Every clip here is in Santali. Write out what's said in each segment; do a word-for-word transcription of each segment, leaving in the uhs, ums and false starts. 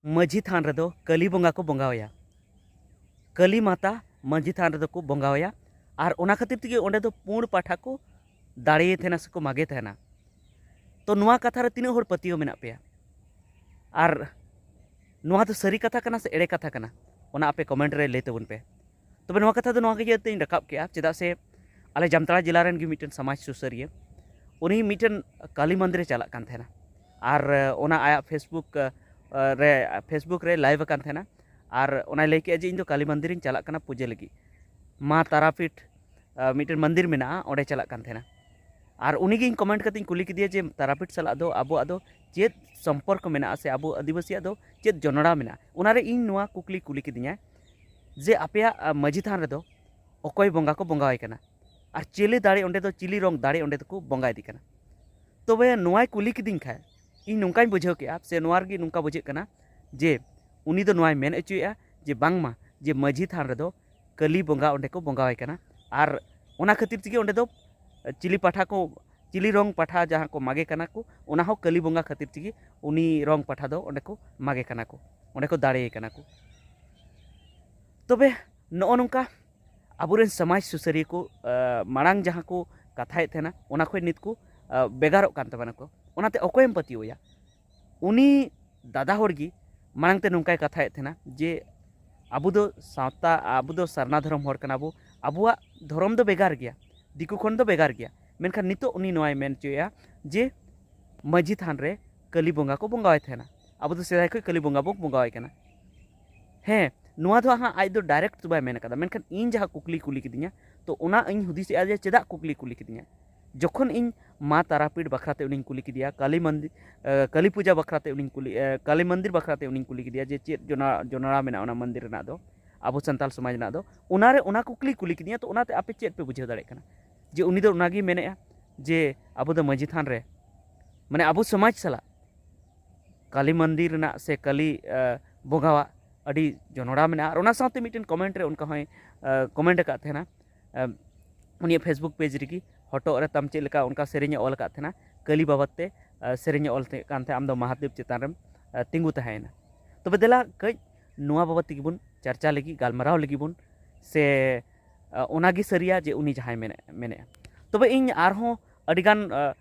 ᱢᱟᱹᱡᱷᱤ ᱛᱷᱟᱱ ᱨᱮᱫᱚ ᱠᱟᱹᱞᱤ ᱵᱚᱸᱜᱟ ᱠᱚ ᱵᱚᱸᱜᱟᱣᱟᱭᱟ᱾ ᱠᱟᱹᱞᱤ ᱢᱟᱛᱟ ᱢᱟᱹᱡᱷᱤ ᱛᱷᱟᱱ ᱨᱮᱫᱚ ᱠᱚ ᱵᱚᱸᱜᱟᱣᱟᱭᱟ᱾ ᱟᱨ ᱚᱱᱟ ᱠᱷᱟᱹᱛᱤᱨ ᱛᱮᱜᱮ ᱚᱸᱰᱮ ᱫᱚ ᱯᱩᱸᱰ ᱯᱟᱴᱷᱟ ᱠᱚ ᱫᱟᱲᱮᱭᱮ ᱛᱟᱦᱮᱱᱟ ᱥᱮᱠᱚ ᱢᱟᱜᱮ ᱛᱟᱦᱮᱱᱟ᱾ ᱛᱚ, ᱱᱚᱣᱟ ᱠᱟᱛᱷᱟ ᱨᱮ ᱛᱤᱱᱟᱹᱜ ᱦᱚᱲ ᱯᱟᱹᱛᱭᱟᱹᱣ ᱢᱮᱱᱟᱜ ᱯᱮᱭᱟ? ᱟᱨ ᱱᱚᱣᱟ ᱫᱚ ᱥᱟᱹᱨᱤ ᱠᱟᱛᱷᱟ ᱠᱟᱱᱟ ᱥᱮ ᱮᱲᱮ ᱠᱟᱛᱷᱟ ᱠᱟᱱᱟ? ᱚᱱᱟ ᱟᱯᱮ comment ᱨᱮ ᱞᱟᱹᱭ ᱛᱟᱵᱚᱱ ᱯᱮ᱾ ᱛᱚᱵᱮ ᱱᱚᱣᱟ ᱠᱟᱛᱷᱟ ᱫᱚ ᱱᱚᱣᱟ ᱜᱮ ᱤᱭᱟᱹᱛᱮᱧ ᱨᱟᱠᱟᱵ ᱠᱮᱜᱼᱟ, ᱪᱮᱫᱟᱜ ᱥᱮ ᱟᱞᱮ ᱡᱟᱢᱛᱟᱲᱟ ᱡᱮᱞᱟ ᱨᱮᱱ ᱜᱮ ᱢᱤᱫᱴᱮᱱ ᱥᱚᱢᱟᱡᱽ ᱥᱩᱥᱟᱹᱨᱤᱭᱟᱹ, ᱩᱱᱤ ᱢᱤᱫᱴᱮᱱ ᱠᱟᱹᱞᱤ ᱢᱚᱱᱫᱤᱨ ᱮ ᱪᱟᱞᱟᱜ ᱠᱟᱱ ᱛᱟᱦᱮᱱᱟ᱾ ᱟᱨ, ᱚᱱᱟ ᱟᱭᱟᱜ Facebook, ᱟ, ᱨᱮ, Facebook ᱨᱮ live ᱟᱠᱟᱱ ᱛᱟᱦᱮᱱᱟ᱾ ᱟᱨ ᱚᱱᱟᱭ ᱞᱟᱹᱭ ᱠᱮᱜᱼᱟ ᱡᱮ, "ᱤᱧ ᱫᱚ ᱠᱟᱹᱞᱤ ᱢᱚᱱᱫᱤᱨᱤᱧ ᱪᱟᱞᱟᱜ ᱠᱟᱱᱟ ᱯᱩᱡᱟᱹ ᱞᱟᱹᱜᱤᱫ, ᱢᱟ ᱛᱟᱨᱟᱯᱤᱴ, ᱟ, ᱢᱤᱫᱴᱮᱱ ᱢᱚᱱᱫᱤᱨ ᱢᱮᱱᱟᱜᱼᱟ, ᱚᱸᱰᱮ ᱪᱟᱞᱟᱜ ᱠᱟᱱ ᱛᱟᱦᱮᱱᱟ᱾" ᱟᱨ ᱩᱱᱤ ᱜᱮ ᱤᱧ comment ᱠᱟᱛᱮᱧ ᱠᱩᱞᱤ ᱠᱮᱫᱮᱭᱟ ᱡᱮ, "ᱛᱟᱨᱟᱯᱤᱴ ᱥᱟᱞᱟᱜ ᱫᱚ ᱟᱵᱚᱣᱟᱜ ᱫᱚ ᱪᱮᱫ ᱥᱚᱢᱯᱚᱨᱠᱚ ᱢᱮᱱᱟᱜᱼᱟ ᱥᱮ ᱟᱵᱚ ᱟᱹᱫᱤᱵᱟᱹᱥᱤᱭᱟᱜ ᱫᱚ ᱪᱮᱫ ᱡᱚᱱᱚᱲᱟᱣ ᱢᱮᱱᱟᱜᱼᱟ?" ᱚᱱᱟᱨᱮ ᱤᱧ ᱱᱚᱣᱟ ᱠᱩᱠᱞᱤ ᱠᱩᱞᱤ ᱠᱤᱫᱤᱧᱟᱭ ᱡᱮ, "ᱟᱯᱮᱭᱟᱜ, ᱟ, ᱢᱟᱹᱡᱷᱤ ᱛᱷᱟᱱ ᱨᱮᱫᱚ ᱚᱠᱚᱭ ᱵᱚᱸᱜᱟ ᱠᱚ ᱵᱚᱸᱜᱟᱣᱟᱭ ᱠᱟᱱᱟ? ᱟᱨ ᱪᱤᱞᱤ ᱫᱟᱲᱮ ᱚᱸᱰᱮ ᱫᱚ, ᱪᱤᱞᱤ ᱨᱚᱝ ᱫᱟᱲᱮ ᱚᱸᱰᱮ ᱫᱚᱠᱚ ᱵᱚᱸᱜᱟ ᱤᱫᱤ ᱠᱟᱱᱟ?" ᱛᱚᱵᱮ ᱱᱚᱣᱟᱭ ᱠᱩᱞᱤ ᱠᱤᱫᱤᱧ ᱠᱷᱟᱡ, ᱤᱧ ᱱᱚᱝᱠᱟᱧ ᱵᱩᱡᱷᱟᱹᱣ ᱠᱮᱜᱼᱟ, ᱥᱮ ᱱᱚᱣᱟ ᱨᱮᱜᱮ ᱱᱚᱝᱠᱟ ᱵᱩᱡᱷᱟᱹᱜ ᱠᱟᱱᱟ ᱡᱮ ᱩᱱᱤ ᱫᱚ ᱱᱚᱣᱟᱭ ᱢᱮᱱ ᱦᱚᱪᱚᱭᱮᱜᱼᱟ ᱡᱮ ᱵᱟᱝᱢᱟ ᱡᱮ ᱢᱟᱹᱡᱷᱤ ᱛᱷᱟᱱ ᱨᱮᱫᱚ ᱠᱟᱹᱞᱤ ᱵᱚᱸᱜᱟ ᱚᱸᱰᱮ ᱠᱚ ᱵᱚᱸᱜᱟᱣᱟᱭ ᱠᱟᱱᱟ᱾ ᱟᱨ ᱚᱱᱟ ᱠᱷᱟᱹᱛᱤᱨ ᱛᱮᱜᱮ ᱚᱸᱰᱮ ᱫᱚ ᱪᱤᱞᱤ ᱯᱟᱴᱷᱟ ᱠᱚ, ᱪᱤᱞᱤ ᱨᱚᱝ ᱯᱟᱴᱷᱟ ᱡᱟᱦᱟᱸ ᱠᱚ ᱢᱟᱜᱮ ᱠᱟᱱᱟ ᱠᱚ, ᱚᱱᱟ ᱦᱚᱸ ᱠᱟᱹᱞᱤ ᱵᱚᱸᱜᱟ ᱠᱷᱟᱹᱛᱤᱨ ᱛᱮᱜᱮ ᱩᱱᱤ ᱨᱚᱝ ᱯᱟᱴᱷᱟ ᱫᱚ ᱚᱸᱰᱮ ᱠᱚ ᱢᱟᱜᱮ ᱠᱟᱱᱟ ᱠᱚ, ᱚᱸᱰᱮ ᱠᱚ ᱫᱟᱲᱮᱭᱮ ᱠᱟᱱᱟ ᱠᱚ᱾ ᱛᱚᱵᱮ ᱱᱚᱜᱼᱚ ᱱᱚᱝᱠᱟ ᱟᱵᱚᱨᱮᱱ ᱥᱚᱢᱟᱡᱽ ᱥᱩᱥᱟᱹᱨᱤᱭᱟᱹ ᱠᱚ, ᱟ, ᱢᱟᱲᱟᱝ ᱡᱟᱦᱟᱸ ᱠᱚ ᱠᱟᱛᱷᱟᱭᱮᱫ ᱛᱟᱦᱮᱱᱟ, ᱚᱱᱟ ᱠᱷᱚᱱ ᱱᱤᱛ ᱠᱚ, ᱟ, ᱵᱷᱮᱜᱟᱨᱚᱜ ᱠᱟᱱ ᱛᱟᱵᱚᱱᱟ ᱠᱚ᱾ ᱚᱱᱟᱛᱮ ᱚᱠᱚᱭᱮᱢ ᱯᱟᱹᱛᱭᱟᱹᱣ ᱟᱭᱟ? ᱩᱱᱤ ᱫᱟᱫᱟ ᱦᱚᱲ ᱜᱮ ᱢᱟᱲᱟᱝ ᱛᱮ ᱱᱚᱝᱠᱟᱭ ᱠᱟᱛᱷᱟᱭᱮᱫ ᱛᱟᱦᱮᱱᱟ ᱡᱮ, "ᱟᱵᱚ ᱫᱚ ᱥᱟᱶᱛᱟ, ᱟᱵᱚ ᱫᱚ ᱥᱟᱨᱱᱟ ᱫᱷᱚᱨᱚᱢ ᱦᱚᱲ ᱠᱟᱱᱟ ᱵᱚ, ᱟᱵᱚᱣᱟᱜ ᱫᱷᱚᱨᱚᱢ ᱫᱚ ᱵᱷᱮᱜᱟᱨ ᱜᱮᱭᱟ, ᱫᱤᱠᱩ ᱠᱷᱚᱱ ᱫᱚ ᱵᱷᱮᱜᱟᱨ ᱜᱮᱭᱟ᱾" ᱢᱮᱱᱠᱷᱟᱱ ᱱᱤᱛᱚᱜ ᱩᱱᱤ ᱱᱚᱣᱟᱭ ᱢᱮᱱ ᱦᱚᱪᱚᱭᱮᱫᱼᱟ ᱡᱮ ᱢᱟᱹᱡᱷᱤ ᱛᱷᱟᱱ ᱨᱮ ᱠᱟᱹᱞᱤ ᱵᱚᱸᱜᱟ ᱠᱚ ᱵᱚᱸᱜᱟᱣᱟᱭ ᱛᱟᱦᱮᱱᱟ, ᱟᱵᱚ ᱫᱚ ᱥᱮᱫᱟᱭ ᱠᱷᱚᱱ ᱠᱟᱹᱞᱤ ᱵᱚᱸᱜᱟ ᱵᱚ ᱵᱚᱸᱜᱟᱣᱟᱭ ᱠᱟᱱᱟ᱾ ᱦᱮᱸ, ᱱᱚᱣᱟ ᱫᱚ ᱦᱟᱸᱜ ᱟᱡ ᱫᱚ direct ᱫᱚ ᱵᱟᱭ ᱢᱮᱱ ᱠᱟᱫᱟ, ᱢᱮᱱᱠᱷᱟᱱ ᱤᱧ ᱡᱟᱦᱟᱸ ᱠᱩᱠᱞᱤ ᱠᱩᱞᱤ ᱠᱤᱫᱤᱧᱟ, ᱛᱚ ᱚᱱᱟ ᱤᱧ ᱦᱩᱫᱤᱥᱮᱜᱼᱟ ᱡᱮ ᱪᱮᱫᱟᱜ ᱠᱩᱠᱞᱤ ᱠᱩᱞᱤ ᱠᱤᱫᱤᱧᱟ᱾ ᱡᱚᱠᱷᱚᱱ ᱤᱧ ᱢᱟ ᱛᱟᱨᱟᱯᱤᱴ ᱵᱟᱠᱷᱨᱟ ᱛᱮ ᱩᱱᱤᱧ ᱠᱩᱞᱤ ᱠᱮᱫᱮᱭᱟ, ᱠᱟᱞᱤ ᱢᱚᱱᱫᱤ-, ᱮ, ᱠᱟᱞᱤ ᱯᱩᱡᱟ ᱵᱟᱠᱷᱨᱟ ᱛᱮ ᱩᱱᱤᱧ ᱠᱩᱞᱤ, ᱮ, ᱠᱟᱞᱤ ᱢᱚᱱᱫᱤᱨ ᱵᱟᱠᱷᱨᱟ ᱛᱮ ᱩᱱᱤᱧ ᱠᱩᱞᱤ ᱠᱮᱫᱮᱭᱟ ᱡᱮ ᱪᱮᱫ ᱡᱚᱱᱟ-, ᱡᱚᱱᱚᱲᱟ ᱢᱮᱱᱟᱜᱼᱟ ᱚᱱᱟ ᱢᱚᱱᱫᱤᱨ ᱨᱮᱱᱟᱜ ᱫᱚ, ᱟᱵᱚ ᱥᱟᱱᱛᱟᱲ ᱥᱚᱢᱟᱡᱽ ᱨᱮᱱᱟᱜ ᱫᱚ, ᱚᱱᱟᱨᱮ ᱚᱱᱟ ᱠᱩᱠᱞᱤ ᱠᱩᱞᱤ ᱠᱤᱫᱤᱧᱟ᱾ ᱛᱚ ᱚᱱᱟᱛᱮ ᱟᱯᱮ ᱪᱮᱫ ᱯᱮ ᱵᱩᱡᱷᱟᱹᱣ ᱫᱟᱲᱮᱭᱟᱜ ᱠᱟᱱᱟ ᱡᱮ ᱩᱱᱤ ᱫᱚ ᱚᱱᱟᱜᱮ ᱢᱮᱱᱮᱫᱼᱟ ᱡᱮ ᱟᱵᱚ ᱫᱚ ᱢᱟᱹᱡᱷᱤ ᱛᱷᱟᱱ ᱨᱮ, ᱢᱟᱱᱮ ᱟᱵᱚ ᱥᱚᱢᱟᱡᱽ ᱥᱟᱞᱟᱜ ᱠᱟᱞᱤ ᱢᱚᱱᱫᱤᱨ ᱨᱮᱱᱟᱜ ᱥᱮ ᱠᱟᱞᱤ, ᱮ, ᱵᱚᱸᱜᱟᱣᱟᱜ ᱟᱹᱰᱤ ᱡᱚᱱᱚᱲᱟ ᱢᱮᱱᱟᱜᱼᱟ᱾ ᱟᱨ ᱚᱱᱟ ᱥᱟᱶᱛᱮ ᱢᱤᱫᱴᱮᱱ comment ᱨᱮ ᱚᱱᱠᱟ ᱦᱚᱸᱭ, ᱮ, comment ᱟᱠᱟᱫ ᱛᱟᱦᱮᱱᱟ, ᱮ, ᱩᱱᱤᱭᱟᱜ Facebook page ᱨᱮᱜᱮ, "ᱦᱚᱴᱚᱜ ᱨᱮ ᱛᱟᱢ ᱪᱮᱫ ᱞᱮᱠᱟ?" ᱚᱱᱠᱟ ᱥᱮᱨᱮᱧ ᱮ ᱚᱞ ᱟᱠᱟᱫ ᱛᱟᱦᱮᱱᱟ, ᱠᱟᱹᱞᱤ ᱵᱟᱵᱚᱫ ᱛᱮ, ᱮ, ᱥᱮᱨᱮᱧ ᱮ ᱚᱞ ᱛᱟᱦᱮᱸ ᱠᱟᱱ ᱛᱟᱦᱮᱸᱫ, "ᱟᱢ ᱫᱚ ᱢᱟᱦᱟᱫᱮᱵ ᱪᱮᱛᱟᱱ ᱨᱮᱢ, ᱮ, ᱛᱤᱸᱜᱩ ᱛᱟᱦᱮᱸᱭᱮᱱᱟ᱾" ᱛᱚᱵᱮ ᱫᱮᱞᱟ ᱠᱟᱹᱡ ᱱᱚᱣᱟ ᱵᱟᱵᱚᱫ ᱛᱮᱜᱮ ᱵᱚᱱ ᱪᱟᱨᱪᱟ ᱞᱟᱹᱜᱤᱫ, ᱜᱟᱞᱢᱟᱨᱟᱣ ᱞᱟᱹᱜᱤᱫ ᱵᱚᱱ, ᱥᱮ ᱚᱱᱟᱜᱮ ᱥᱟᱹᱨᱤᱭᱟ ᱡᱮ ᱩᱱᱤ ᱡᱟᱦᱟᱸᱭ ᱢᱮᱱᱮᱫ ᱢᱮᱱᱮᱫᱼᱟ᱾ ᱛᱚᱵᱮ ᱤᱧ ᱟᱨᱦᱚᱸ ᱟᱹᱰᱤᱜᱟᱱ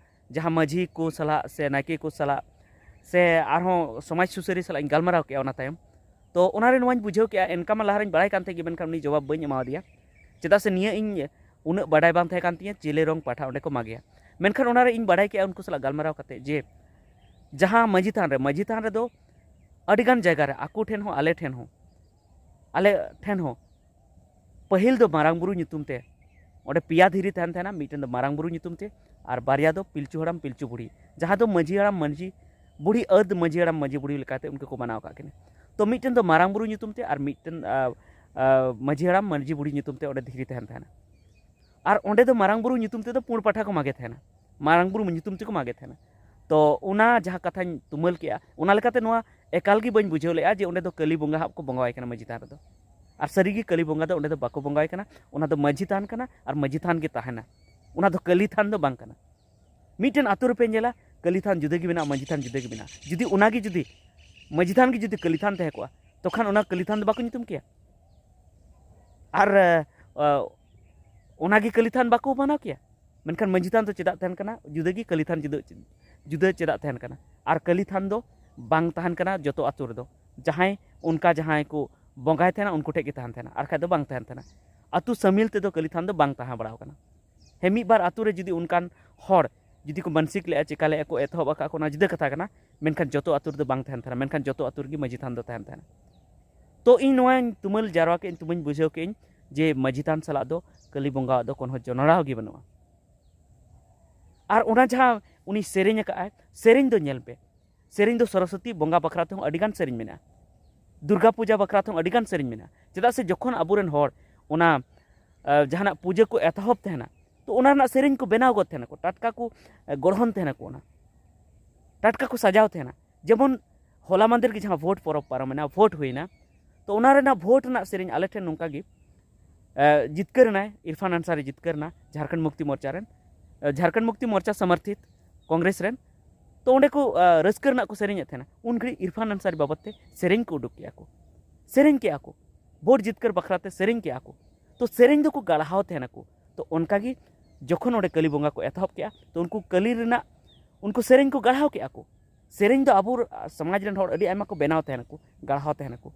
ᱡᱟᱦᱟᱸ ᱢᱟᱹᱡᱷᱤ ᱠᱚ ᱥᱟᱞᱟᱜ ᱥᱮ ᱱᱟᱭᱠᱮ ᱠᱚ ᱥᱟᱞᱟᱜ ᱥᱮ ᱟᱨᱦᱚᱸ ᱥᱚᱢᱟᱡᱽ ᱥᱩᱥᱟᱹᱨᱤᱭᱟᱹ ᱥᱟᱞᱟᱜ ᱤᱧ ᱜᱟᱞᱢᱟᱨᱟᱣ ᱠᱮᱜᱼᱟ ᱚᱱᱟ ᱛᱟᱭᱚᱢ᱾ ᱛᱚ ᱚᱱᱟᱨᱮ ᱱᱚᱣᱟᱧ ᱵᱩᱡᱷᱟᱹᱣ ᱠᱮᱜᱼᱟ, ᱮᱱᱠᱟ ᱢᱟ ᱞᱟᱦᱟᱨᱮᱧ ᱵᱟᱲᱟᱭ ᱠᱟᱱ ᱛᱟᱦᱮᱸ ᱜᱮ, ᱢᱮᱱᱠᱷᱟᱱ ᱩᱱᱤ ᱡᱚᱵᱟᱵ ᱵᱟᱹᱧ ᱮᱢᱟᱣᱟᱫᱮᱭᱟ᱾ ᱪᱮᱫᱟᱜ ᱥᱮ ᱱᱤᱭᱟᱹ ᱤᱧ ᱩᱱᱟᱹᱜ ᱵᱟᱰᱟᱭ ᱵᱟᱝ ᱛᱟᱦᱮᱸ ᱠᱟᱱ ᱛᱤᱧᱟᱹ ᱪᱤᱞᱤ ᱨᱚᱝ ᱯᱟᱴᱷᱟ ᱚᱸᱰᱮ ᱠᱚ ᱢᱟᱜᱮᱭᱟ᱾ ᱢᱮᱱᱠᱷᱟᱱ ᱚᱱᱟᱨᱮ ᱤᱧ ᱵᱟᱰᱟᱭ ᱠᱮᱜᱼᱟ ᱩᱱᱠᱩ ᱥᱟᱞᱟᱜ ᱜᱟᱞᱢᱟᱨᱟᱣ ᱠᱟᱛᱮ ᱡᱮ ᱡᱟᱦᱟᱸ ᱢᱟᱹᱡᱷᱤ ᱛᱷᱟᱱ ᱨᱮ, ᱢᱟᱹᱡᱷᱤ ᱛᱷᱟᱱ ᱨᱮᱫᱚ ᱟᱹᱰᱤᱜᱟᱱ ᱡᱟᱭᱜᱟ ᱨᱮ ᱟᱠᱚ ᱴᱷᱮᱱ ᱦᱚᱸ, ᱟᱞᱮ ᱴᱷᱮᱱ ᱦᱚᱸ, ᱟᱞᱮ ᱴᱷᱮᱱ ᱦᱚᱸ ᱯᱟᱹᱦᱤᱞ ᱫᱚ ᱢᱟᱨᱟᱝ ᱵᱩᱨᱩ ᱧᱩᱛᱩᱢ ᱛᱮ ᱚᱸᱰᱮ ᱯᱮᱭᱟ ᱫᱷᱤᱨᱤ ᱛᱟᱦᱮᱱ ᱛᱟᱦᱮᱱᱟ, ᱢᱤᱫᱴᱮᱱ ᱫᱚ ᱢᱟᱨᱟᱝ ᱵᱩᱨᱩ ᱧᱩᱛᱩᱢ ᱛᱮ, ᱟᱨ ᱵᱟᱨᱭᱟ ᱫᱚ ᱯᱤᱞᱪᱩ ᱦᱟᱲᱟᱢ ᱯᱤᱞᱪᱩ ᱵᱩᱲᱦᱤ, ᱡᱟᱦᱟᱸ ᱫᱚ ᱢᱟᱹᱡᱷᱤ ᱦᱟᱲᱟᱢ ᱢᱟᱹᱡᱷᱤ ᱵᱩᱲᱦᱤ, ᱟᱹᱫ ᱢᱟᱹᱡᱷᱤ ᱦᱟᱲᱟᱢ ᱢᱟᱹᱡᱷᱤ ᱵᱩᱲᱦᱤ ᱞᱮᱠᱟᱛᱮ ᱩᱱᱠᱩ ᱠᱚ ᱢᱟᱱᱟᱣ ᱟᱠᱟᱫ ᱠᱤᱱᱟ᱾ ᱛᱚ ᱢᱤᱫᱴᱮᱱ ᱫᱚ ᱢᱟᱨᱟᱝ ᱵᱩᱨᱩ ᱧᱩᱛᱩᱢ ᱛᱮ ᱟᱨ ᱢᱤᱫᱴᱮᱱ, ᱟ, ᱟ, ᱢᱟᱹᱡᱷᱤ ᱦᱟᱲᱟᱢ ᱢᱟᱹᱡᱷᱤ ᱵᱩᱲᱦᱤ ᱧᱩᱛᱩᱢ ᱛᱮ ᱚᱸᱰᱮ ᱫᱷᱤᱨᱤ ᱛᱟᱦᱮᱱ ᱛᱟᱦᱮᱱᱟ᱾ ᱟᱨ ᱚᱸᱰᱮ ᱫᱚ ᱢᱟᱨᱟᱝ ᱵᱩᱨᱩ ᱧᱩᱛᱩᱢ ᱛᱮᱫᱚ ᱯᱩᱸᱰ ᱯᱟᱴᱷᱟ ᱠᱚ ᱢᱟᱜᱮ ᱛᱟᱦᱮᱱᱟ, ᱢᱟᱨᱟᱝ ᱵᱩᱨᱩ ᱧᱩᱛᱩᱢ ᱛᱮᱠᱚ ᱢᱟᱜᱮ ᱛᱟᱦᱮᱱᱟ᱾ ᱛᱚ ᱚᱱᱟ ᱡᱟᱦᱟᱸ ᱠᱟᱛᱷᱟᱧ ᱛᱩᱢᱟᱹᱞ ᱠᱮᱜᱼᱟ, ᱚᱱᱟ ᱞᱮᱠᱟᱛᱮ ᱱᱚᱣᱟ ᱮᱠᱟᱞ ᱜᱮ ᱵᱟᱹᱧ ᱵᱩᱡᱷᱟᱹᱣ ᱞᱮᱜᱼᱟ ᱡᱮ ᱚᱸᱰᱮ ᱫᱚ ᱠᱟᱹᱞᱤ ᱵᱚᱸᱜᱟ ᱦᱟᱸᱜ ᱠᱚ ᱵᱚᱸᱜᱟᱣᱟᱭ ᱠᱟᱱᱟ ᱢᱟᱹᱡᱷᱤ ᱛᱷᱟᱱ ᱨᱮᱫᱚ᱾ ᱟᱨ ᱥᱟᱹᱨᱤᱜᱮ ᱠᱟᱹᱞᱤ ᱵᱚᱸᱜᱟ ᱫᱚ ᱚᱸᱰᱮ ᱫᱚ ᱵᱟᱠᱚ ᱵᱚᱸᱜᱟᱣᱟᱭ ᱠᱟᱱᱟ, ᱚᱱᱟ ᱫᱚ ᱢᱟᱹᱡᱷᱤ ᱛᱷᱟᱱ ᱠᱟᱱᱟ ᱟᱨ ᱢᱟᱹᱡᱷᱤ ᱛᱷᱟᱱ ᱜᱮ ᱛᱟᱦᱮᱱᱟ, ᱚᱱᱟ ᱫᱚ ᱠᱟᱹᱞᱤ ᱛᱷᱟᱱ ᱫᱚ ᱵᱟᱝ ᱠᱟᱱᱟ᱾ ᱢᱤᱫᱴᱮᱱ ᱟᱛᱳ ᱨᱮᱯᱮ ᱧᱮᱞᱟ ᱠᱟᱹᱞᱤ ᱛᱷᱟᱱ ᱡᱩᱫᱟᱹ ᱜᱮ ᱢᱮᱱᱟᱜᱼᱟ, ᱢᱟᱹᱡᱷᱤ ᱛᱷᱟᱱ ᱡᱩᱫᱟᱹ ᱜᱮ ᱢᱮᱱᱟᱜᱼᱟ᱾ ᱡᱩᱫᱤ ᱚᱱᱟᱜᱮ ᱡᱩᱫᱤ ᱢᱟᱹᱡᱷᱤ ᱛᱷᱟᱱ ᱜᱮ ᱡᱩᱫᱤ ᱠᱟᱹᱞᱤ ᱛᱷᱟᱱ ᱛᱟᱦᱮᱸ ᱠᱚᱜᱼᱟ, ᱛᱚᱠᱷᱟᱱ ᱚᱱᱟ ᱠᱟᱹᱞᱤ ᱛᱷᱟᱱ ᱫᱚ ᱵᱟᱠᱚ ᱧᱩᱛᱩᱢ ᱠᱮᱭᱟ᱾ ᱟᱨ ᱚᱱᱟᱜᱮ ᱠᱟᱹᱞᱤ ᱛᱷᱟᱱ ᱵᱟᱠᱚ ᱢᱟᱱᱟᱣ ᱠᱮᱭᱟ᱾ ᱢᱮᱱᱠᱷᱟᱱ ᱢᱟᱹᱡᱷᱤ ᱛᱷᱟᱱ ᱫᱚ ᱪᱮᱫᱟᱜ ᱛᱟᱦᱮᱱ ᱠᱟᱱᱟ ᱡᱩᱫᱟᱹ ᱜᱮ, ᱠᱟᱹᱞᱤ ᱛᱷᱟᱱ ᱡᱩᱫᱟᱹ ᱡᱩᱫᱟᱹ ᱪᱮᱫᱟᱜ ᱛᱟᱦᱮᱱ ᱠᱟᱱᱟ? ᱟᱨ ᱠᱟᱹᱞᱤ ᱛᱷᱟᱱ ᱫᱚ ᱵᱟᱝ ᱛᱟᱦᱮᱱ ᱠᱟᱱᱟ ᱡᱚᱛᱚ ᱟᱛᱳ ᱨᱮᱫᱚ᱾ ᱡᱟᱦᱟᱸᱭ ᱚᱱᱠᱟ ᱡᱟᱦᱟᱸᱭ ᱠᱚ ᱵᱚᱸᱜᱟᱭ ᱛᱟᱦᱮᱱᱟ ᱩᱱᱠᱩ ᱴᱷᱮᱱ ᱜᱮ ᱛᱟᱦᱮᱱ ᱛᱟᱦᱮᱱᱟ, ᱟᱨ ᱠᱷᱟᱡ ᱫᱚ ᱵᱟᱝ ᱛᱟᱦᱮᱱ ᱛᱟᱦᱮᱱᱟ᱾ ᱟᱛᱳ ᱥᱟᱹᱢᱤᱞ ᱛᱮᱫᱚ ᱠᱟᱹᱞᱤ ᱛᱷᱟᱱ ᱫᱚ ᱵᱟᱝ ᱛᱟᱦᱮᱸ ᱵᱟᱲᱟᱣ ᱠᱟᱱᱟ᱾ ᱦᱮᱸ, ᱢᱤᱫ ᱵᱟᱨ ᱟᱛᱳ ᱨᱮ ᱡᱩᱫᱤ ᱚᱱᱠᱟᱱ ᱦᱚᱲ ᱡᱩᱫᱤ ᱠᱚ ᱢᱟᱱᱥᱤᱠ ᱞᱮᱜᱼᱟ, ᱪᱮᱠᱟ ᱞᱮᱜᱼᱟ ᱠᱚ, ᱮᱛᱚᱦᱚᱵ ᱟᱠᱟᱫ ᱠᱚ, ᱚᱱᱟ ᱡᱩᱫᱟᱹ ᱠᱟᱛᱷᱟ ᱠᱟᱱᱟ᱾ ᱢᱮᱱᱠᱷᱟᱱ ᱡᱚᱛᱚ ᱟᱛᱳ ᱨᱮᱫᱚ ᱵᱟᱝ ᱛᱟᱦᱮᱱ ᱛᱟᱦᱮᱱᱟ, ᱢᱮᱱᱠᱷᱟᱱ ᱡᱚᱛᱚ ᱟᱛᱳ ᱨᱮᱜᱮ ᱢᱟᱹᱡᱷᱤ ᱛᱷᱟᱱ ᱫᱚ ᱛᱟᱦᱮᱱ ᱛᱟᱦᱮᱱᱟ᱾ ᱛᱚ ᱤᱧ ᱱᱚᱣᱟᱧ ᱛᱩᱢᱟᱹᱞ ᱡᱟᱨᱣᱟ ᱠᱮᱫ ᱟᱹᱧ, ᱛᱩᱢᱟᱹᱧ ᱵᱩᱡᱷᱟᱹᱣ ᱠᱮᱫ ᱟᱹᱧ ᱡᱮ ᱢᱟᱹᱡᱷᱤ ᱛᱷᱟᱱ ᱥᱟᱞᱟᱜ ᱫᱚ ᱠᱟᱹᱞᱤ ᱵᱚᱸᱜᱟᱣᱟᱜ ᱫᱚ ᱠᱳᱱᱳ ᱡᱚᱱᱚᱲᱟᱣ ᱜᱮ ᱵᱟᱹᱱᱩᱜᱼᱟ᱾ ᱟᱨ ᱚᱱᱟ ᱡᱟᱦᱟᱸ ᱩᱱᱤ ᱥᱮᱨᱮᱧ ᱟᱠᱟᱫᱼᱟᱭ, ᱥᱮᱨᱮᱧ ᱫᱚ ᱧᱮᱞ ᱯᱮ, ᱥᱮᱨᱮᱧ ᱫᱚ ᱥᱚᱨᱚᱥᱚᱛᱤ ᱵᱚᱸᱜᱟ ᱵᱟᱠᱷᱨᱟ ᱛᱮᱦᱚᱸ ᱟᱹᱰᱤᱜᱟᱱ ᱥᱮᱨᱮᱧ ᱢᱮᱱᱟᱜᱼᱟ, ᱫᱩᱨᱜᱟ ᱯᱩᱡᱟ ᱵᱟᱠᱷᱨᱟ ᱛᱮᱦᱚᱸ ᱟᱹᱰᱤᱜᱟᱱ ᱥᱮᱨᱮᱧ ᱢᱮᱱᱟᱜᱼᱟ᱾ ᱪᱮᱫᱟᱜ ᱥᱮ ᱡᱚᱠᱷᱚᱱ ᱟᱵᱚᱨᱮᱱ ᱦᱚᱲ ᱚᱱᱟ, ᱟ, ᱡᱟᱦᱟᱱᱟᱜ ᱯᱩᱡᱟᱹ ᱠᱚ ᱮᱛᱚᱦᱚᱵ ᱛᱟᱦᱮᱱᱟ, ᱛᱚ ᱚᱱᱟ ᱨᱮᱱᱟᱜ ᱥᱮᱨᱮᱧ ᱠᱚ ᱵᱮᱱᱟᱣ ᱜᱚᱫ ᱛᱟᱦᱮᱱᱟ ᱠᱚ, ᱴᱟᱴᱠᱟ ᱠᱚ, ᱟ, ᱜᱚᱲᱦᱚᱱ ᱛᱟᱦᱮᱱᱟ ᱠᱚ, ᱚᱱᱟ ᱴᱟᱴᱠᱟ ᱠᱚ ᱥᱟᱡᱟᱣ ᱛᱟᱦᱮᱱᱟ᱾ ᱡᱮᱢᱚᱱ ᱦᱚᱞᱟ ᱢᱟᱫᱷᱮᱨ ᱜᱮ ᱡᱟᱦᱟᱸ ᱵᱷᱳᱴ ᱯᱚᱨᱚᱵᱽ ᱯᱟᱨᱚᱢᱮᱱᱟ, ᱵᱷᱳᱴ ᱦᱩᱭᱱᱟ, ᱛᱚ ᱚᱱᱟ ᱨᱮᱱᱟᱜ ᱵᱷᱳᱴ ᱨᱮᱱᱟᱜ ᱥᱮᱨᱮᱧ ᱟᱞᱮ ᱴᱷᱮᱱ ᱱᱚᱝᱠᱟ ᱜᱮ, ᱮ, ᱡᱤᱛᱠᱟᱹᱨ ᱮᱱᱟᱭ ᱤᱨᱯᱷᱟᱱ ᱟᱱᱥᱟᱨᱤ, ᱡᱤᱛᱠᱟᱹᱨ ᱮᱱᱟ ᱡᱷᱟᱲᱠᱷᱚᱸᱰ ᱢᱩᱠᱛᱤ ᱢᱳᱨᱪᱟ ᱨᱮᱱ, ᱮ, ᱡᱷᱟᱲᱠᱷᱚᱸᱰ ᱢᱩᱠᱛᱤ ᱢᱳᱨᱪᱟ ᱥᱚᱢᱚᱨᱛᱷᱤᱛ ᱠᱚᱝᱜᱨᱮᱥ ᱨᱮᱱ, ᱛᱚ ᱚᱸᱰᱮ ᱠᱚ ᱨᱟᱹᱥᱠᱟᱹ ᱨᱮᱱᱟᱜ ᱠᱚ ᱥᱮᱨᱮᱧᱮᱫ ᱛᱟᱦᱮᱱᱟ᱾ ᱩᱱ ᱜᱷᱟᱹᱲᱤᱡ ᱤᱨᱯᱷᱟᱱ ᱟᱱᱥᱟᱨᱤ ᱵᱟᱵᱚᱫ ᱛᱮ ᱥᱮᱨᱮᱧ ᱠᱚ ᱩᱰᱩᱠ ᱠᱮᱜᱼᱟ ᱠᱚ, ᱥᱮᱨᱮᱧ ᱠᱮᱜᱼᱟ ᱠᱚ, ᱵᱷᱳᱴ ᱡᱤᱛᱠᱟᱹᱨ ᱵᱟᱠᱷᱨᱟ ᱛᱮ ᱥᱮᱨᱮᱧ ᱠᱮᱜᱼᱟ ᱠᱚ᱾ ᱛᱚ ᱥᱮᱨᱮᱧ ᱫᱚᱠᱚ ᱜᱟᱲᱦᱟᱣ ᱛᱟᱦᱮᱱᱟ ᱠᱚ᱾ ᱛᱚ ᱚᱱᱠᱟᱜᱮ ᱡᱚᱠᱷᱚᱱ ᱚᱸᱰᱮ ᱠᱟᱹᱞᱤ ᱵᱚᱸᱜᱟ ᱠᱚ ᱮᱛᱚᱦᱚᱵ ᱠᱮᱜᱼᱟ, ᱛᱚ ᱩᱱᱠᱩ ᱠᱟᱹᱞᱤ ᱨᱮᱱᱟᱜ ᱩᱱᱠᱩ ᱥᱮᱨᱮᱧ ᱠᱚ ᱜᱟᱲᱦᱟᱣ ᱠᱮᱜᱼᱟ ᱠᱚ᱾ ᱥᱮᱨᱮᱧ ᱫᱚ ᱟᱵᱚ ᱥᱚᱢᱟᱡᱽ ᱨᱮᱱ ᱦᱚᱲ ᱟᱹᱰᱤ ᱟᱭᱢᱟ ᱠᱚ ᱵᱮᱱᱟᱣ ᱛᱟᱦᱮᱱᱟ ᱠᱚ, ᱜᱟᱲᱦᱟᱣ ᱛᱟᱦᱮᱱᱟ ᱠᱚ᱾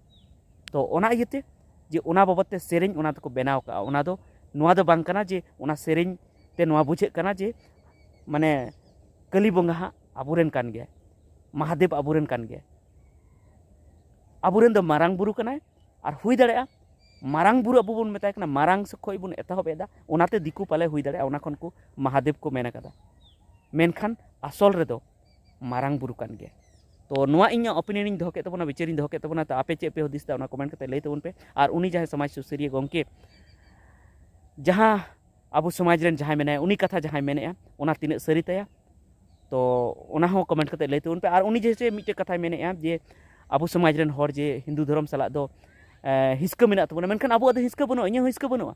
ᱛᱚ ᱚᱱᱟ ᱤᱭᱟᱹᱛᱮ ᱡᱮ ᱚᱱᱟ ᱵᱟᱵᱚᱫ ᱛᱮ ᱥᱮᱨᱮᱧ ᱚᱱᱟ ᱫᱚᱠᱚ ᱵᱮᱱᱟᱣ ᱠᱟᱜᱼᱟ, ᱚᱱᱟ ᱫᱚ, ᱱᱚᱣᱟ ᱫᱚ ᱵᱟᱝ ᱠᱟᱱᱟ ᱡᱮ ᱚᱱᱟ ᱥᱮᱨᱮᱧ ᱛᱮ ᱱᱚᱣᱟ ᱵᱩᱡᱷᱟᱹᱜ ᱠᱟᱱᱟ ᱡᱮ ᱢᱟᱱᱮ ᱠᱟᱹᱞᱤ ᱵᱚᱸᱜᱟ ᱦᱟᱸᱜ ᱟᱵᱚᱨᱮᱱ ᱠᱟᱱ ᱜᱮᱭᱟᱭ, ᱢᱟᱦᱟᱫᱮᱵ ᱟᱵᱚᱨᱮᱱ ᱠᱟᱱ ᱜᱮᱭᱟᱭ, ᱟᱵᱚᱨᱮᱱ ᱫᱚ ᱢᱟᱨᱟᱝ ᱵᱩᱨᱩ ᱠᱟᱱᱟᱭ᱾ ᱟᱨ ᱦᱩᱭ ᱫᱟᱲᱮᱭᱟᱜᱼᱟ ᱢᱟᱨᱟᱝ ᱵᱩᱨᱩ ᱟᱵᱚ ᱵᱚᱱ ᱢᱮᱛᱟᱭ ᱠᱟᱱᱟ, ᱢᱟᱨᱟᱝ ᱥᱮᱫ ᱠᱷᱚᱱ ᱵᱚᱱ ᱮᱛᱚᱦᱚᱵ ᱮᱫᱟ, ᱚᱱᱟᱛᱮ ᱫᱤᱠᱩ ᱯᱟᱞᱮ ᱦᱩᱭ ᱫᱟᱲᱮᱭᱟᱜᱼᱟ ᱚᱱᱟ ᱠᱷᱚᱱ ᱠᱚ ᱢᱟᱦᱟᱫᱮᱵ ᱠᱚ ᱢᱮᱱ ᱟᱠᱟᱫᱟ᱾ ᱢᱮᱱᱠᱷᱟᱱ ᱟᱥᱚᱞ ᱨᱮᱫᱚ ᱢᱟᱨᱟᱝ ᱵᱩᱨᱩ ᱠᱟᱱ ᱜᱮᱭᱟ᱾ ᱛᱚ ᱱᱚᱣᱟ ᱤᱧᱟᱹᱜ ᱚᱯᱤᱱᱤᱭᱚᱱ ᱤᱧ ᱫᱚᱦᱚ ᱠᱮᱫ ᱛᱟᱵᱚᱱᱟ, ᱵᱤᱪᱟᱹᱨ ᱤᱧ ᱫᱚᱦᱚ ᱠᱮᱫ ᱛᱟᱵᱚᱱᱟ᱾ ᱛᱚ ᱟᱯᱮ ᱪᱮᱫ ᱯᱮ ᱦᱩᱫᱤᱥ ᱮᱫᱟ ᱚᱱᱟ ᱠᱚᱢᱮᱱᱴ ᱠᱟᱛᱮ ᱞᱟᱹᱭ ᱛᱟᱵᱚᱱ ᱯᱮ᱾ ᱟᱨ ᱩᱱᱤ ᱡᱟᱦᱟᱸᱭ ᱥᱚᱢᱟᱡᱽ ᱥᱩᱥᱟᱹᱨᱤᱭᱟᱹ ᱜᱚᱢᱠᱮ, ᱡᱟᱦᱟᱸ ᱟᱵᱚ ᱥᱚᱢᱟᱡᱽ ᱨᱮᱱ ᱡᱟᱦᱟᱸᱭ ᱢᱮᱱᱟᱭᱟ, ᱩᱱᱤ ᱠᱟᱛᱷᱟ ᱡᱟᱦᱟᱸᱭ ᱢᱮᱱᱮᱫᱼᱟ, ᱚᱱᱟ ᱛᱤᱱᱟᱹᱜ ᱥᱟᱹᱨᱤ ᱛᱟᱭᱟ, ᱛᱚ ᱚᱱᱟ ᱦᱚᱸ ᱠᱚᱢᱮᱱᱴ ᱠᱟᱛᱮ ᱞᱟᱹᱭ ᱛᱟᱵᱚᱱ ᱯᱮ᱾ ᱟᱨ ᱩᱱᱤ ᱡᱮ ᱪᱮᱫ ᱢᱤᱫᱴᱮᱡ ᱠᱟᱛᱷᱟᱭ ᱢᱮᱱᱮᱫᱼᱟ ᱡᱮ ᱟᱵᱚ ᱥᱚᱢᱟᱡᱽ ᱨᱮᱱ ᱦᱚᱲ ᱡᱮ ᱦᱤᱱᱫᱩ ᱫᱷᱚᱨᱚᱢ ᱥᱟᱞᱟᱜ ᱫᱚ ᱮ, ᱦᱤᱥᱠᱟᱹ ᱢᱮᱱᱟᱜ ᱛᱟᱵᱚᱱᱟ, ᱢᱮᱱᱠᱷᱟᱱ ᱟᱵᱚᱣᱟᱜ ᱫᱚ ᱦᱤᱥᱠᱟᱹ ᱵᱟᱹᱱᱩᱜᱼᱟ, ᱤᱧᱟᱹᱜ ᱦᱚᱸ ᱦᱤᱥᱠᱟᱹ ᱵᱟᱹᱱᱩᱜᱼᱟ᱾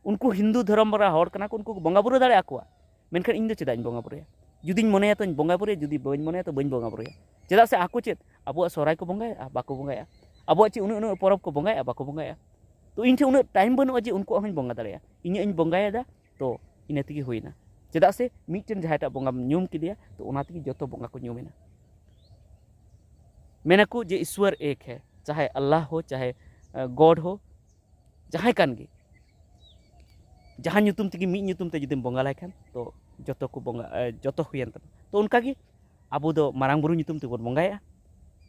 ᱩᱱᱠᱩ ᱦᱤᱱᱫᱩ ᱫᱷᱚᱨᱚᱢ ᱨᱮᱱ ᱦᱚᱲ ᱠᱟᱱᱟ ᱠᱚ, ᱩᱱᱠᱩ ᱠᱚ ᱵᱚᱸᱜᱟ ᱵᱩᱨᱩ ᱫᱟᱲᱮᱭᱟᱠᱚᱣᱟ, ᱢᱮᱱᱠᱷᱟᱱ ᱤᱧ ᱫᱚ ᱪᱮᱫᱟᱜ ᱤᱧ ᱵᱚᱸᱜᱟ ᱵᱩᱨᱩᱭᱟ? ᱡᱩᱫᱤᱧ ᱢᱚᱱᱮᱭᱟ ᱛᱚᱧ ᱵᱚᱸᱜᱟ ᱵᱩᱨᱩᱭᱟ, ᱡᱩᱫᱤ ᱵᱟᱹᱧ ᱢᱚᱱᱮᱭᱟ ᱛᱚ ᱵᱟᱹᱧ ᱵᱚᱸᱜᱟ ᱵᱩᱨᱩᱭᱟ᱾ ᱪᱮᱫᱟᱜ ᱥᱮ ᱟᱠᱚ ᱪᱮᱫ ᱟᱵᱚᱣᱟᱜ ᱥᱚᱦᱨᱟᱭ ᱠᱚ ᱵᱚᱸᱜᱟᱭᱟ? ᱵᱟᱠᱚ ᱵᱚᱸᱜᱟᱭᱟ᱾ ᱟᱵᱚᱣᱟᱜ ᱪᱮᱫ ᱩᱱᱟᱹᱜ ᱩᱱᱟᱹᱜ ᱯᱚᱨᱚᱵᱽ ᱠᱚ ᱵᱚᱸᱜᱟᱭᱟ? ᱵᱟᱠᱚ ᱵᱚᱸᱜᱟᱭᱟ᱾ ᱛᱚ ᱤᱧ ᱴᱷᱮᱱ ᱩᱱᱟᱹᱜ ᱴᱟᱭᱤᱢ ᱵᱟᱹᱱᱩᱜᱼᱟ ᱡᱮ ᱩᱱᱠᱩᱣᱟᱜ ᱦᱚᱸᱧ ᱵᱚᱸᱜᱟ ᱫᱟᱲᱮᱭᱟᱜᱼᱟ᱾ ᱤᱧᱟᱹᱜ ᱤᱧ ᱵᱚᱸᱜᱟᱭᱮᱫᱟ, ᱛᱚ ᱤᱱᱟᱹ ᱛᱮᱜᱮ ᱦᱩᱭᱱᱟ᱾ ᱪᱮᱫᱟᱜ ᱥᱮ ᱢᱤᱫᱴᱮᱱ ᱡᱟᱦᱟᱸᱭᱴᱟᱜ ᱵᱚᱸᱜᱟᱢ ᱧᱩᱢ ᱠᱮᱫᱮᱭᱟ, ᱛᱚ ᱚᱱᱟ ᱛᱮᱜᱮ ᱡᱚᱛᱚ ᱵᱚᱸᱜᱟ ᱠᱚ ᱧᱩᱢᱮᱱᱟ᱾ ᱢᱮᱱᱟᱠᱚ ᱡᱮ ᱤᱥᱣᱚᱨ ᱮᱠ ᱦᱮ, ᱪᱟᱦᱮ ᱟᱞᱞᱟᱦ ᱦᱳ, ᱪᱟᱦᱮ ᱜᱚᱰ ᱦᱳ, ᱡᱟᱦᱟᱸᱭ ᱠᱟᱱ ᱜᱮ, ᱡᱟᱦᱟᱸ ᱧᱩᱛᱩᱢ ᱛᱮᱜᱮ, ᱢᱤᱫ ᱧᱩᱛᱩᱢ ᱛᱮ ᱡᱩᱫᱤᱢ ᱵᱚᱸᱜᱟ ᱞᱟᱭ ᱠᱷᱟᱱ, ᱛᱚ ᱡᱚᱛᱚ ᱠᱚ ᱵᱚᱸᱜᱟ, ᱮ, ᱡᱚᱛᱚ ᱦᱩᱭᱮᱱ ᱛᱟᱢᱟ᱾ ᱛᱚ ᱚᱱᱠᱟᱜᱮ ᱟᱵᱚ ᱫᱚ ᱢᱟᱨᱟᱝ ᱵᱩᱨᱩ ᱧᱩᱛᱩᱢ ᱛᱮᱵᱚᱱ ᱵᱚᱸᱜᱟᱭᱟ᱾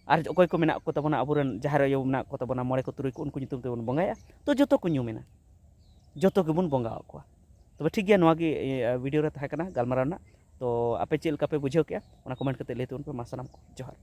ᱟᱨ ᱚᱠᱚᱭ ᱠᱚ ᱢᱮᱱᱟᱜ ᱠᱚ ᱛᱟᱵᱚᱱᱟ, ᱟᱵᱚᱨᱮᱱ ᱡᱟᱦᱮᱨ ᱟᱭᱳ ᱢᱮᱱᱟᱜ ᱠᱚ ᱛᱟᱵᱚᱱᱟ, ᱢᱚᱬᱮ ᱠᱚ ᱛᱩᱨᱩᱭ ᱠᱚ, ᱩᱱᱠᱩ ᱧᱩᱛᱩᱢ ᱛᱮᱵᱚᱱ ᱵᱚᱸᱜᱟᱭᱟ᱾ ᱛᱚ ᱡᱚᱛᱚ ᱠᱚ ᱧᱩᱢᱮᱱᱟ, ᱡᱚᱛᱚ ᱜᱮᱵᱚᱱ ᱵᱚᱸᱜᱟ ᱟᱠᱚᱣᱟ᱾ ᱛᱚᱵᱮ ᱴᱷᱤᱠ ᱜᱮᱭᱟ, ᱱᱚᱣᱟ ᱜᱮ, ᱮ, ᱵᱷᱤᱰᱤᱭᱳ ᱨᱮ ᱛᱟᱦᱮᱸ ᱠᱟᱱᱟ ᱜᱟᱞᱢᱟᱨᱟᱣ ᱨᱮᱱᱟᱜ᱾ ᱛᱚ ᱟᱯᱮ ᱪᱮᱫ ᱞᱮᱠᱟ ᱯᱮ ᱵᱩᱡᱷᱟᱹᱣ ᱠᱮᱜᱼᱟ, ᱚᱱᱟ ᱠᱚᱢᱮᱱᱴ ᱠᱟᱛᱮ ᱞᱟᱹᱭ ᱛᱟᱵᱚᱱ ᱯᱮ᱾ ᱢᱟ ᱥᱟᱱᱟᱢ ᱠᱚ ᱡᱚᱦᱟᱨ᱾